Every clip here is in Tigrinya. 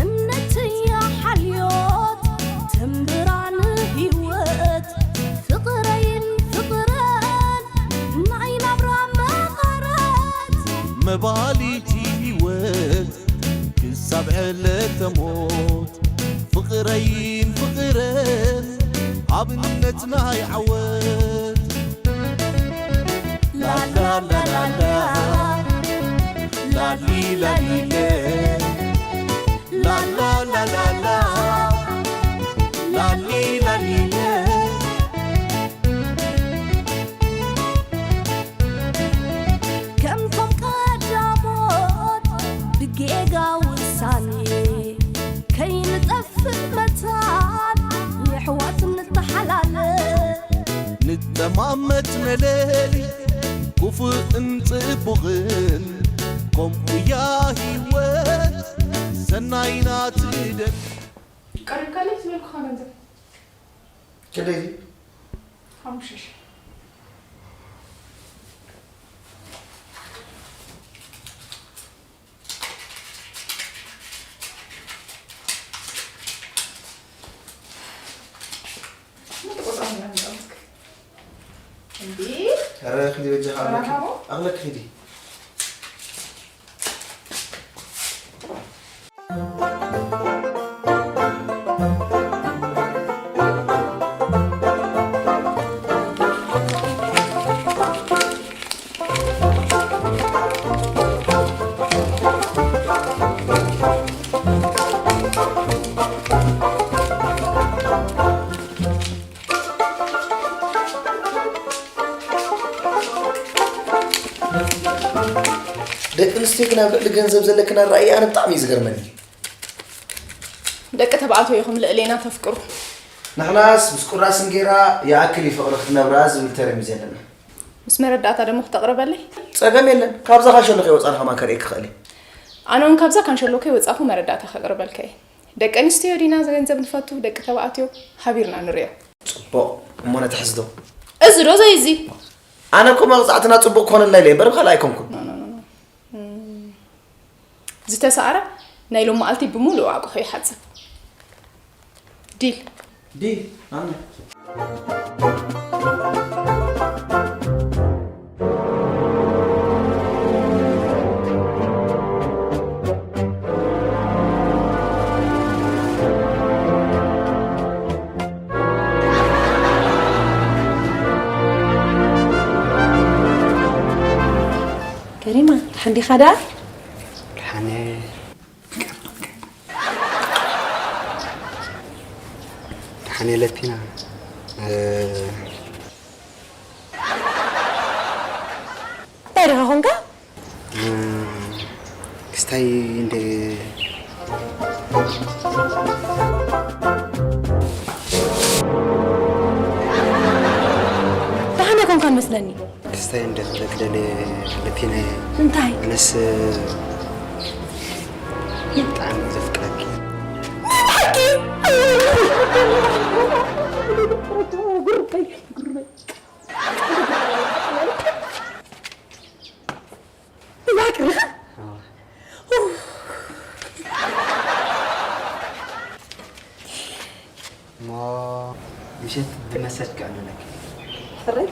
እምነትያ ሓልዮት ትንብራን ህይወት ፍቕረይን ፍቕረን ናይ ናብራ መቐረት መባሊት ህይወት ክሳብ ዕለተ ሞት ፍቕረይን ፍቕረን ኣብነት ናይ ዓወት ላላላላላ ላሊ ላሊለ ላላላላላ ላሊ ላሊለ ከምቶም ቀዳሞት ብጌጋ ውሳኔ ከይንጠፍእ መታን የሕዋት ንተሓላለ ንጠማመት ነለሊ ክፉእን ጽቡቕን ከምኡያ ህይወት ሰናይና ትደል ቀሪብካለይ ዝበልኩኻ ገንዘብ ክደይ ሓሙሽተ ሺሕ ኧረ ኪዲ በጃኻ ኣኽለኪ ኪዲ ደቂ ኣንስትዮ ግን ኣብ ልዕሊ ገንዘብ ዘለክን ኣረኣእያ ኣነ ብጣዕሚ እዩ ዝገርመኒ። ደቂ ተባዕትዮ ኢኹም ልዕሌና ተፍቅሩ። ንሕናስ ምስ ቁራስ እንጌራ ይኣክል እዩ ፍቕሪ ክትነብራ ዝብል ተረሚዝ ኣለና። ምስ መረዳእታ ደሞ ክተቕርበለይ? ጸገም የለን። ካብዛ ካንሸሎ ከይወጻና ከማን ከርእየኪ እኽእል እየ። ኣነ እውን ካብዛ ካንሸሎ ከይወጻኹ መረዳእታ ከቕርበልካ እየ። ደቂ ኣንስትዮ ዲና ገንዘብ ንፈቱ ደቂ ተባዕትዮ ሓቢርና ንርእዮ። ጽቡቕ እሞ ነቲ ሕዝዶ። እዚ ዶ ዘይዚ። ኣነ እኮ መቕጻዕትና ጽቡቕ ክኾነልና ኢለ እምበር ብኻልእ ኣይኮንኩን። ዝተሰኣረ ናይ ሎሚ መዓልቲ ብምሉእ ዓቑሑ ይሓጽብ። ዲል። ዲል። ኣነ። ከሪማ፣ ደሓን ዲኻ ደኣ? ደሓነ። ደሓነ ለቲና። እንታይ ደኻ ኾንካ? ክስታይ እንደ ደሓን ኣይኮንካን መስለኒ። ክስታይ እንደ ክብለኪ ደልየ ለቲና እየ። እንታይ? ኣነስ ብጣዕሚ ዘፍቅረኪ። እዛ ክርኻ እሞ ምሸት ብመሰጅ ክዕልለኪ። ሕራይ።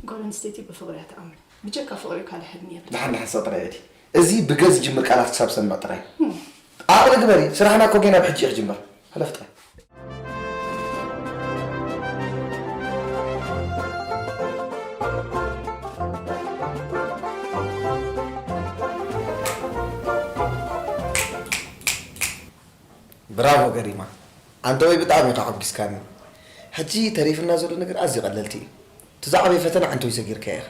ጓል ኣንስተይቲ ብፍቕሪ እያ ትኣምን። ብጀካ ፍቕሪ ካልእ ሕልሚ የብላን። ደሓን ደሓን ስቕ ጥራይ እዲ። እዚ ብገ ዝጅምር ቃላት ክሳብ ሰምዕ ጥራይ። ዓቕሊ ግበሪ፣ ስራሕና እኮ ጌና ብሕጂ እዩ ክጅምር። ሕለፍ ጥራይ። ብራቮ ገሪማ፣ ዓንተወይ ብጣዕሚ ኢኻ ኣሐጒስካኒ። ሕጂ ተሪፍና ዘሎ ነገር ኣዝዩ ቀለልቲ እዩ። እቲ ዝዓበየ ፈተና ዓንተወይ ሰጊርካዮ ኢኻ።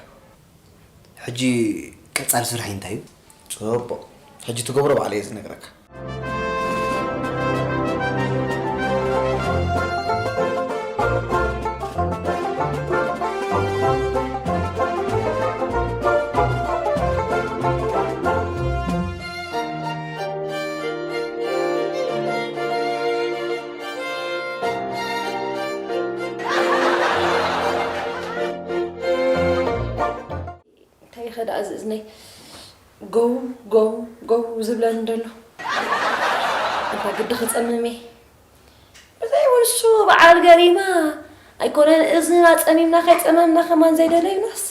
ሕጂ ቀጻሊ ስርሐይ እንታይ እዩ? ጽቡቕ። ሕጂ ትገብሮ ባዕለይ እየ ዝነግረካ። እዚ እዝነይ ጎው ጎው ጎው ዝብለኒ ደሎ። እንታ ግዲ ክጸምም እየ። ብዘይ እውን እሱ በዓል ገሪማ ኣይኮነን እዝንና ጸሚምና ከይጸመምና ከማን ዘይደለዩናስ።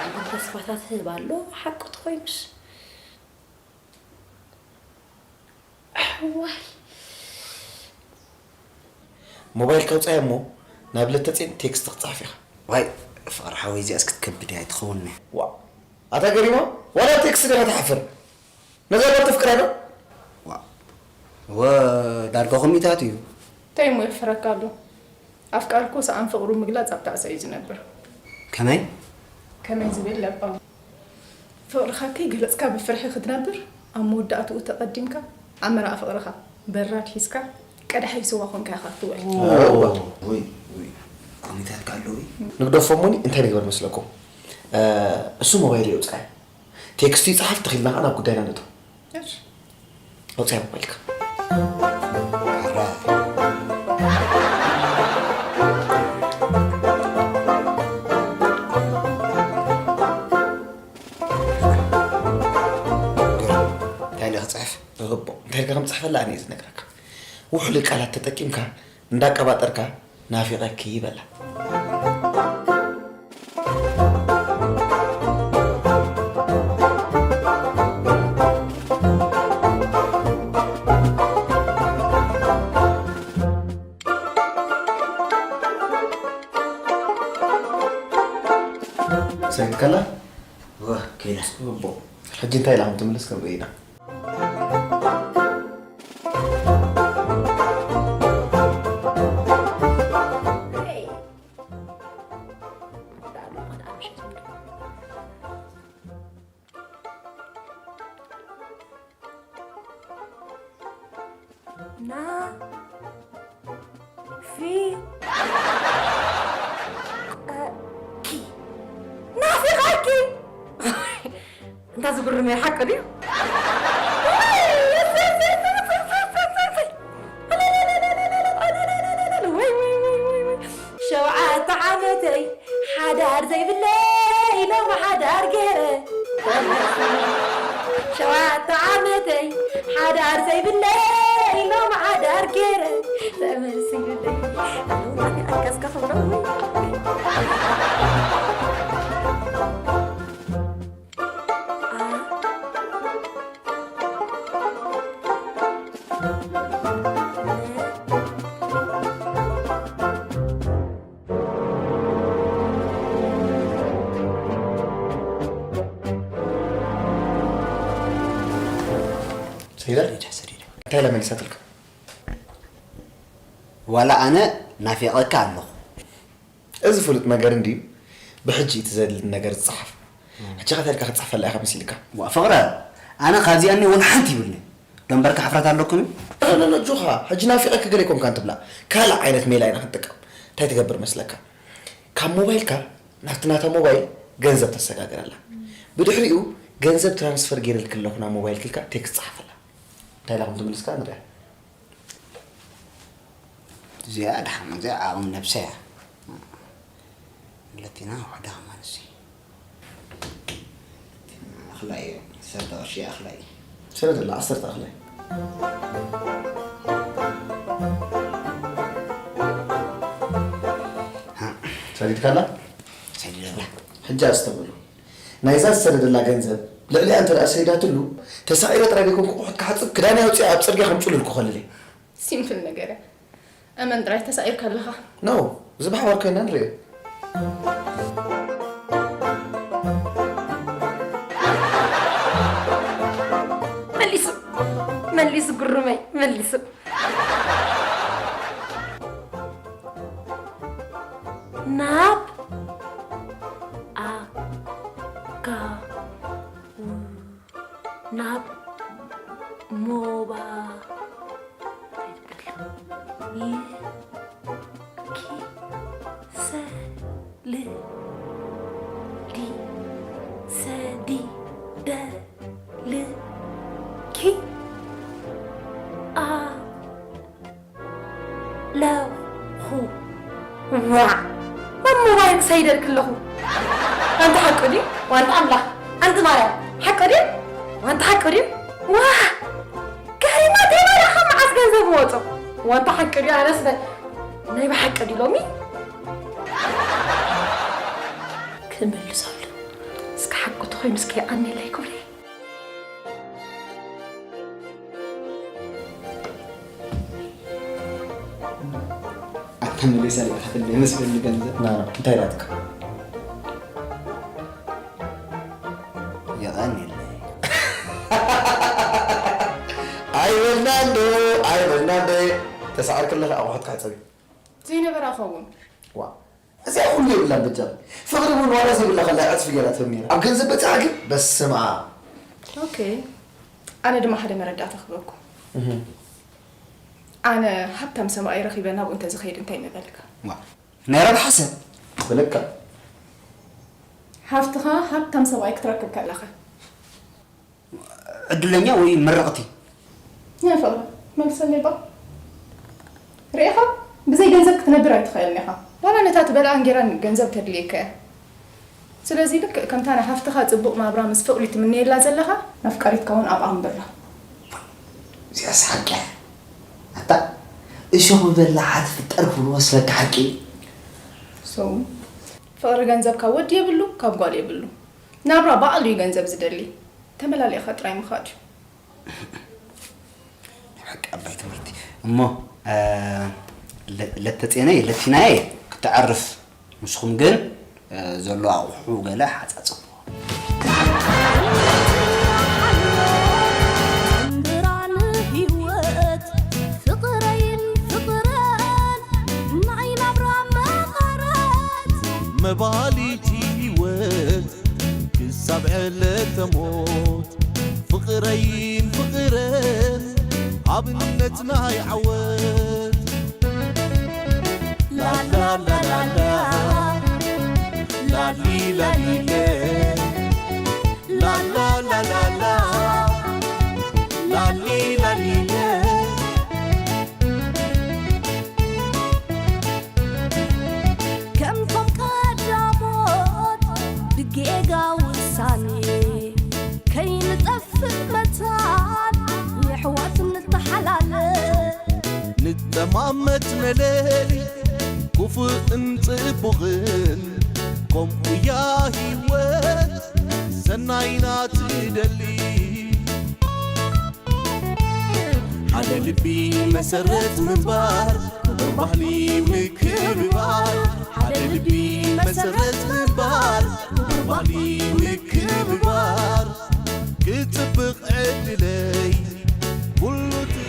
ግን ተስፋታት ህብ ኣሎ ሓቁ ተኾይኑስ። እዋይ። ሞባይል ከውጻያ እሞ ናብ ለተጼን ቴክስት ክጽሕፍ ኢኻ። ዋይ ፍቕሪ ሓወይ፣ እዚኣስ ክትከብድ እያ፣ ኣይትኸውን እያ። ዋ፣ ኣታ ገሪማ፣ ዋላ ቴክስት ዲኻ ትሓፍር? ነዛ ጓል ተፍቅራ ዶ? ዋ፣ ወ-፣ ዳርጋ ኮሚታት እዩ። እንታይ እሞ የፍረካ ኣሎ? ኣፍቃሪ እኮ ሰኣን ፍቕሩ ምግላጽ ኣብ ጣዕሳ እዩ ዝነብር። ከመይ? ከመይ ዝብል ለባም። ፍቕርኻ ከይገለጽካ ብፍርሒ ክትነብር፣ ኣብ መወዳእትኡ ተቐዲምካ፣ ኣብ መርዓ ፍቕርኻ በራድ ሒዝካ፣ ቀዳሐይ ስዋ ኮንካ ኢኻ ክትውዕል። እዋ። ውይ፣ ውይ፣ ኮሚታትካ ኣሎ ውይ። ንግደፎ እሞኒ እንታይ ንግበር መስለኩም? እ፣ እሱ ሞባይል የውጽኣይ። ቴክስቱ ይጽሓፍ፣ ተኺልና ከኣ ናብ ጉዳይና ንእቶ። እሺ። ኣውጽያ ሞባይልካ። እንታይ ኢለ ክጽሕፍ? ርግቦ። እንታይ ኢልካ ከም ትጽሕፈላ ኣነ እየ ዝነግረካ። ውሕሉል ቃላት ተጠቂምካ እንዳቀባጠርካ ናፊቐኪ በላ። ሰይድ ከላ? ወ፣ ከይዳ። ጽቡቕ። ሕጂ እንታይ ኢላ ከም ትምልስ ክንርኢ ኢና። ና ፊ ቀኪ ናፊቐኪ። እንታ ዝግርም እዩ፣ ሓቂ ድዩ? ወይ፣ ወይ፣ ወይ፣ ወይ፣ ወይ። ሸውዓተ ዓመተይ ሓዳር ዘይብለይ ሎም ሓዳር ገይረ። ሸውዓተ ዓመተይ ሓዳር ዘይብለይ ሎም ሓዳር ገይረ። ተመሲሉለይ። ኣነ ኣካስካ ክብሎ። ሰይዳ? ሰዲዳ፣ ሰዲዳ። እንታይ ኢላ መሊሳትልካ? ዋላ ኣነ ናፊቐካ ኣለኹ። እዚ ፍሉጥ ነገር እንድዩ፣ ብሕጂ እቲ ዘድሊ ነገር ዝጸሓፍ። ሕጂ ኸ እንታይ ኢልካ ክትጽሕፈላ ኢኻ መሲልካ? ዋ፣ ፍቕረ፣ ኣነ ካብዚኣኒ እውን ሓንቲ ይብልኒ። ደንበርካ ሕፍረት ኣለኩም እዩ? ኖ፣ ኖ፣ ኖ፣ ኣጆኻ፣ ሕጂ ናፊቐኪ ገለ ኣይኮንካን ትብላ። ካልእ ዓይነት ሜላ ኢና ክንጥቀም። እንታይ ትገብር መስለካ? ካብ ሞባይልካ ናብቲ ናታ ሞባይል ገንዘብ ተሰጋግረላ። ብድሕሪኡ ገንዘብ ትራንስፈር ገይረልኪ ኣለኹ ናብ ሞባይልኪ ኢልካ ቴክስት ጸሓፈላ። እንታይ ኢላ ከም ትምልስካ ንሪኣ። እዚኣ ደሓን፣ እዚኣ ዓቕሚ ነብሰ እያ። ለቲና ዋሕዳ ከማን እሲ። ኣኽላይ፣ ዓሰርተ ቅርሺ ኣኽላይ። ስለ ዘላ ዓሰርተ ኣኽላይ። ሃ። ሰዲድካላ? ሰዲደላ። ሕጂ ኣስተብህሉ። ናይዛ ዝሰደደላ ገንዘብ ልዕሊኣ እንተ ደኣ ሰዲዳትሉ፣ ተሳቒረ ጥራይ ዘይኮንኩ ኣቑሑት ክሓጽብ፣ ክዳነይ ኣውጺኣ ኣብ ጽርግያ ከምጽኡ ልልኩኸልለይ። ሲምፕል ነገር እያ። እመን ጥራይ ተሳኢርካ ኣለኻ። ኖ፣ እዚ ብሓባር ኮይና ንርእዮ። መሊሱ፣ መሊሱ ግርመይ፣ መሊሱ። ናብ ኣካውንት ናብ ሞባይል ሰዲደልኪ ኣለኹ። ዋዕ! ኣብ ሞባይል ክሰይደልኪ ኣለኹ። ኣንቲ ሓቂ ድዩ? ዋንታ ኣምላኽ፣ ኣንቲ ማርያም፣ ሓቂ ድዩ? ዋንታ ሓቂ ድዩ? ዋ፣ ገሪማት፣ ማርያ ካብ መዓስ ገንዘብ መወፁ? ዋንታ ሓቂ ድዩ? ኣነስ በ-፣ ናይ ብሓቂ ድዩ ሎሚ? ክምልሰሉ። እስከ ሓቂ ተኾይኑ እስከ የቐንየለይ ክብሪ። ኣታ መለይ ሰሪቕካ ትብለይ መስለኒ ገንዘብ። ና፣ ና፣ እንታይ ናትካ? የቐንየለይ። ኣይበልናን ዶ፣ ኣይበልናን ዶ። ተሳዒርክለኺ ኣቑሑት ካሕፀቢ። ዘይነበራ ኸውን። ዋ፣ እዚኣ ኩሉ የብላን በጃ። ፍቕሪ እውን ዋላ ዘይብላ ከላ ዕፅፊ ገይራ ትህብ ነይራ። ኣብ ገንዘብ በፂሓ ግን በስመ ኣብ። ኦኬ። ኣነ ድማ ሓደ መረዳእታ ክህበኩም። እህ። ኣነ ሃብታም ሰብኣይ ረኺበ ናብኡ እንተዝኸይድ እንታይ ምበልካ? ዋ፣ ናይ ረብሓ ሰብ። ብልካ። ሃፍትኻ ሃብታም ሰብኣይ ክትረክብ ከለኻ። ዕድለኛ ወይ ምርቕቲ? ናይ ፍቕሪ፣ መልሰለይ ባ። ርኢኻ? ብዘይ ገንዘብ ክትነብር ኣይትኽእልን ኢኻ። ዋላ ነታ ትበልዓን ጌራን ገንዘብ ተድልየካ እያ። ስለዚ ልክዕ ከምታ ንሓፍትኻ ጽቡቕ ናብራ ምስ ፍቕሪ ትምነየላ ዘለኻ፣ ነፍቃሪትካ እውን ኣብኣ ኣንብራ። እዚኣስ ሓቂ እያ። ኣታ እሾኽ ምበላዓ ትፍጠር ክብሉ መስለካ ሓቂ እዩ። So፣ ፍቕሪ ገንዘብ ካብ ወዲ የብሉ፣ ካብ ጓል የብሉ። ናብራ ባዕሉ እዩ ገንዘብ ዝደሊ። ተመላሊእኻ ጥራይ ምኻድ እዩ። ሓቂ ኣባይ ትምህርቲ። እሞ፣ እ፣ ለ-፣ ለተጼነይ፣ ለቲናየ ክተዕርፍ። ንስኹም ግን፣ እ፣ ዘሎ ኣቑሑ ገለ ሓጻጽብዎ። ጥንብራን ህይወት ፍቕረይን ፍቕረን ናይ ናብራ መቐረት መባሊት ህይወት ክሳብ ዕለተ ሞት ፍቕረይን ፍቕረን ኣብነት ናይ ዓወት ላላላላላ ላሊ ላሊለ ላላላላላ ላሊ ላሊለ ከምቶም ቀዳሞት ብጌጋ ውሳኔ ከይንጠፍእ መታን የሕዋት ንተሓላለ ንጠማመት ነለሊ ክፉእን ጽቡቕን ከምኡ እያ ህይወት ሰናይና ትደሊ ሓደ ልቢ መሰረት ምንባር ክቡር ባህሊ ምክብባር ሓደ ልቢ መሰረት ምንባር ክቡር ባህሊ ምክብባር ክጽብቕ ዕድለይ ኩሉ ት-